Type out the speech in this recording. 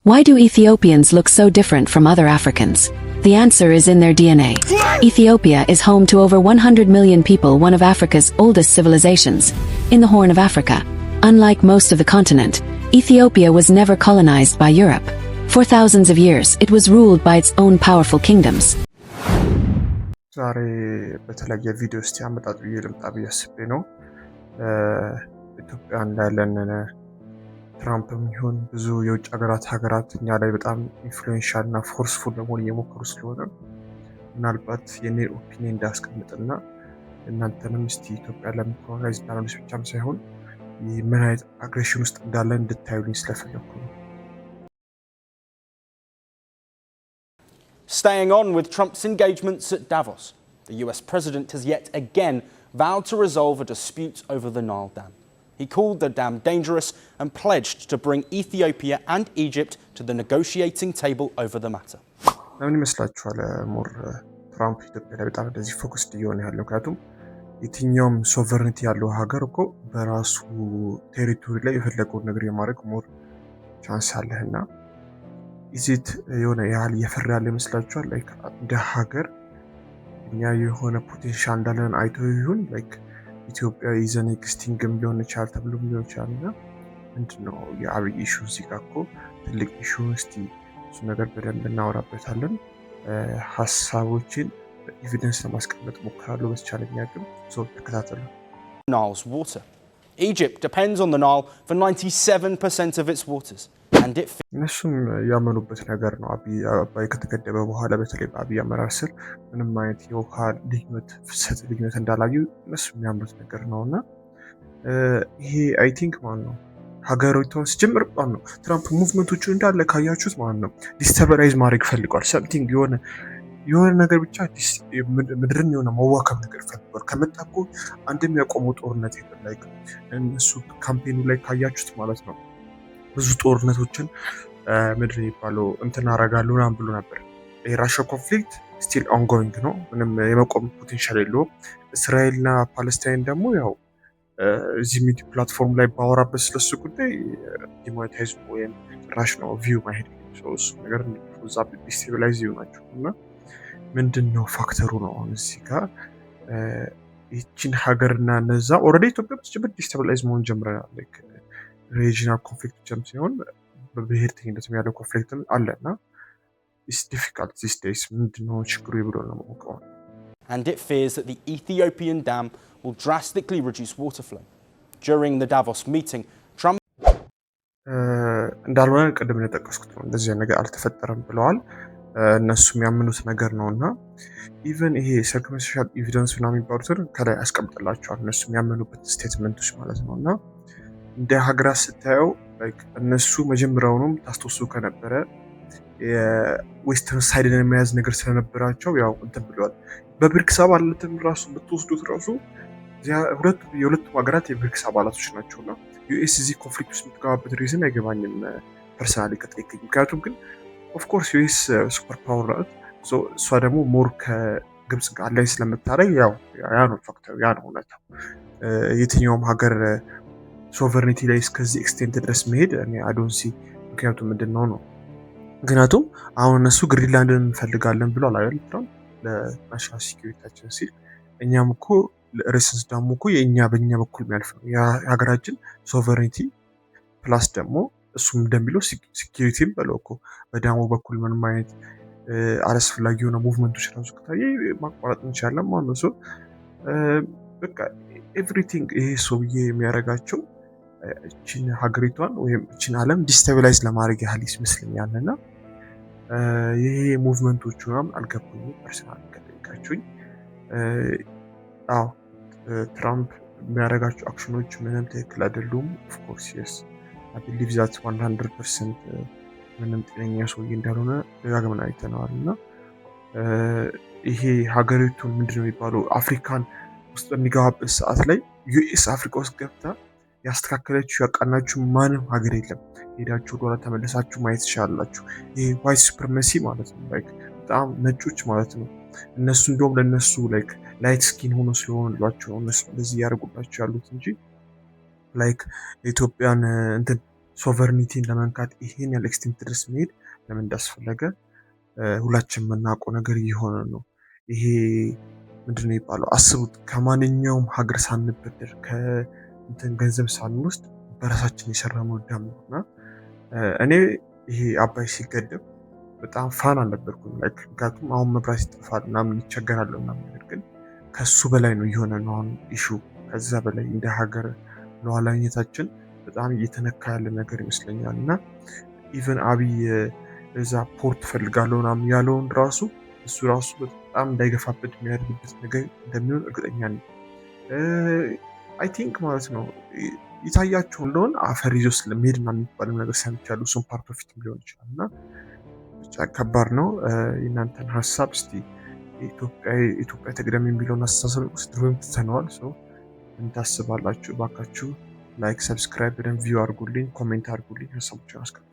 Why do Ethiopians look so different from other Africans? The answer is in their DNA. Ethiopia is home to over 100 million people, one of Africa's oldest civilizations, in the Horn of Africa. Unlike most of the continent, Ethiopia was never colonized by Europe. For thousands of years, it was ruled by its own powerful kingdoms. ዛሬ በተለየ ቪዲዮ እስቲ አመጣጥ ብዬ ልምጣ ብዬ አስቤ ነው። ኢትዮጵያ እንዳለን ትራምፕም ይሁን ብዙ የውጭ ሀገራት እኛ ላይ በጣም influential እና forceful ለመሆን እየሞከሩ ስለሆነ ምናልባት የኔ opinion እንዳስቀምጥና እናንተንም እስቲ ኢትዮጵያ ለምን colonize እንዳልሆነች ብቻም ሳይሆን ምን አይነት aggression ውስጥ እንዳለን እንድታዩልኝ ስለፈለግኩ ነው። Staying on with Trump's engagements at Davos, the US president has yet again vowed to resolve a dispute over the Nile Dam. He called the dam dangerous and pledged to bring Ethiopia and Egypt to the negotiating table over the matter. ለምን ይመስላችኋል more ትራምፕ ኢትዮጵያ ላይ በጣም እንደዚህ focused እየሆነ ያለው? ምክንያቱም የትኛውም sovereignty ያለው ሀገር እኮ በራሱ territory ላይ የፈለገውን ነገር የማድረግ more chance አለህና is it የሆነ ያህል እየፈራ ያለ ይመስላችኋል? Like እንደ ሀገር እኛ የሆነ potential እንዳለን አይቶ ይሁን like ኢትዮጵያ is an existing ም ሊሆን ይችላል ተብሎም ሊሆን ይችላል። እና ምንድን ነው የአብይ issue እዚህ ጋር እኮ ትልቅ issue። እስቲ እሱ ነገር በደንብ እናወራበታለን። ሀሳቦችን በ evidence ለማስቀመጥ ሞክራለሁ በተቻለኝ አቅም። So ተከታተሉ። Nile's water. Egypt depends on the Nile for 97% of its waters. And it እነሱም ያመኑበት ነገር ነው። አባይ ከተገደበ በኋላ በተለይ በአብይ አመራር ስር ምንም አይነት የውሃ ልዩነት፣ ፍሰት ልዩነት እንዳላዩ እነሱ የሚያምኑት ነገር ነው። እና ይሄ I think ማለት ነው ሀገሪቷን ሲጀምር ማለት ነው ትራምፕ movement ኦቹ እንዳለ ካያችሁት ማለት ነው destabilize ማድረግ ፈልጓል። Something የሆነ ነገር ብቻ ምድርን የሆነ መዋከብ ነገር ፈልጓል። ከመጣ እኮ አንድም ያቆመው ጦርነት የለም። Like እነሱ campaign ኑ ላይ ካያችሁት ማለት ነው ብዙ ጦርነቶችን ምድር የሚባለው እንትን አረጋለሁ ምናምን ብሎ ነበር። የራሻ conflict still ongoing ነው። ምንም የመቆም potential የለውም። እስራኤልና ፓለስታይን ደግሞ ያው እዚህ ሚዲያ platform ላይ ባወራበት ስለሱ ጉዳይ demonetize ወይም ጭራሽ ነው view ማሄድ እሱ ነገር እዛ destabilize ናቸው። እና ምንድን ነው factor ኡ ነው አሁን እዚህ ጋር ይችን ሀገርና እነዛ already ኢትዮጵያ ብትጀምር destabilize መሆን ጀምረናል። Regional conflict ብቻም ሲሆን በብሔርተኝነትም ያለው conflict ም አለ። እና it's difficult these days። ምንድነው ችግሩ ብሎ ነው ማወቀው። And it fears that the Ethiopian dam will drastically reduce water flow. During the Davos meeting, Trump እንዳልሆነ ቅድም እንደጠቀስኩት ነው። እንደዚህ ነገር አልተፈጠረም ብለዋል። እነሱ የሚያምኑት ነገር ነው። እና even ይሄ circumstantial evidence ምናምን የሚባሉትን ከላይ ያስቀምጥላቸዋል። እነሱ የሚያመኑበት statement ኦች ማለት ነው። እና እንደ ሀገራት ስታየው እነሱ መጀመሪያውኑም ታስታውሱ ከነበረ የ western side ን የመያዝ ነገር ስለነበራቸው ያው እንትን ብለዋል። በብሪክስ አባልነትም ራሱ ብትወስዱት ራሱ የሁለቱም ሀገራት የብሪክስ አባላቶች ናቸው። እና US እዚህ conflict ውስጥ የምትገባበት reason አይገባኝም personally ከጠየቀኝ። ምክንያቱም ግን of course US super power ናት። እሷ ደግሞ more ከግብፅ ጋር ላይ ስለምታደርግ ያው ያ ነው factor ኡ፣ ያ ነው እውነታው። የትኛውም ሀገር sovereignty ላይ እስከዚህ extent ድረስ መሄድ እኔ I don't see። ምክንያቱም ምንድን ነው ነው ምክንያቱም አሁን እነሱ ግሪንላንድን እንፈልጋለን ብሏል አይደል ትራምፕ ለ national security ያችን ሲል። እኛም እኮ Renaissance dam ኡ እኮ የእኛ በእኛ በኩል የሚያልፍ ነው፣ የሀገራችን sovereignty plus ደግሞ እሱም እንደሚለው security ም በለው እኮ በ dam ኡ በኩል ምንም አይነት አላስፈላጊ የሆነ movement ኦች ራሱ ከታየ ማቋረጥ እንችላለን ማለት ነው። በቃ everything ይሄ ሰውዬ የሚያደርጋቸው እችን ሀገሪቷን ወይም እችን ዓለም destabilize ለማድረግ ያህል ይመስለኛል። እና ይሄ movement ኦቹ ምናምን አልገቡኝም personal ከጠየቃችሁኝ። አዎ፣ ትራምፕ የሚያደርጋቸው አክሽኖች ምንም ትክክል አይደሉም። Of course, yes, I believe that 100%። ምንም ጤነኛ ሰውዬ እንዳልሆነ ደጋግመን አይተነዋል። እና ይሄ ሀገሪቱን ምንድነው የሚባለው አፍሪካን ውስጥ በሚገባበት ሰዓት ላይ US አፍሪካ ውስጥ ገብታ ያስተካከለችው ያቃናችሁ ማንም ሀገር የለም። ሄዳችሁ ወደኋላ ተመለሳችሁ ማየት ትችላላችሁ። ይሄ white supremacy ማለት ነው። Like በጣም ነጮች ማለት ነው። እነሱ እንዲሁም ለእነሱ like light skin ሆኖ ስለሆኑላቸው እነሱ እንደዚህ እያደረጉባቸው ያሉት እንጂ like የኢትዮጵያን እንትን Sovereignty ን ለመንካት ይሄን ያህል extent ድረስ መሄድ ለምን እንዳስፈለገ ሁላችን የምናውቀው ነገር እየሆነ ነው። ይሄ ምንድን ነው የሚባለው? አስቡት፣ ከማንኛውም ሀገር ሳንበደር፣ ከእንትን ገንዘብ ሳንወስድ በራሳችን የሰራነው dam ነው። እና እኔ ይሄ አባይ ሲገደብ በጣም fan አልነበርኩም። ምክንያቱም አሁን መብራት ይጠፋል ምናምን ይቸገራለሁ ምናምን፣ ነገር ግን ከሱ በላይ ነው እየሆነ ነው አሁን issue። ከዛ በላይ እንደ ሀገር ሉዓላዊነታችን በጣም እየተነካ ያለ ነገር ይመስለኛል። እና even አብይ እዛ port ፈልጋለሁ ምናምን ያለውን ራሱ እሱ ራሱ በጣም እንዳይገፋበት የሚያደርግበት ነገር እንደሚሆን እርግጠኛ ነኝ። I think ማለት ነው የታያቸው እንደሆን አፈር ይዞ ስለመሄድ ምናምን የሚባለው ነገር ሰምቻለሁ። እሱም part of it ም ሊሆን ይችላል እና ብቻ ከባድ ነው። የእናንተን ሀሳብ እስቲ፣ ኢትዮጵያ ትቅደም የሚለውን አስተሳሰብ ውስጥ ድሮም ትተነዋል። So ምን ታስባላችሁ? እባካችሁ like፣ subscribe፣ በደንብ view አድርጉልኝ፣ comment አድርጉልኝ፣ ሀሳቦችን አስቀምጡ።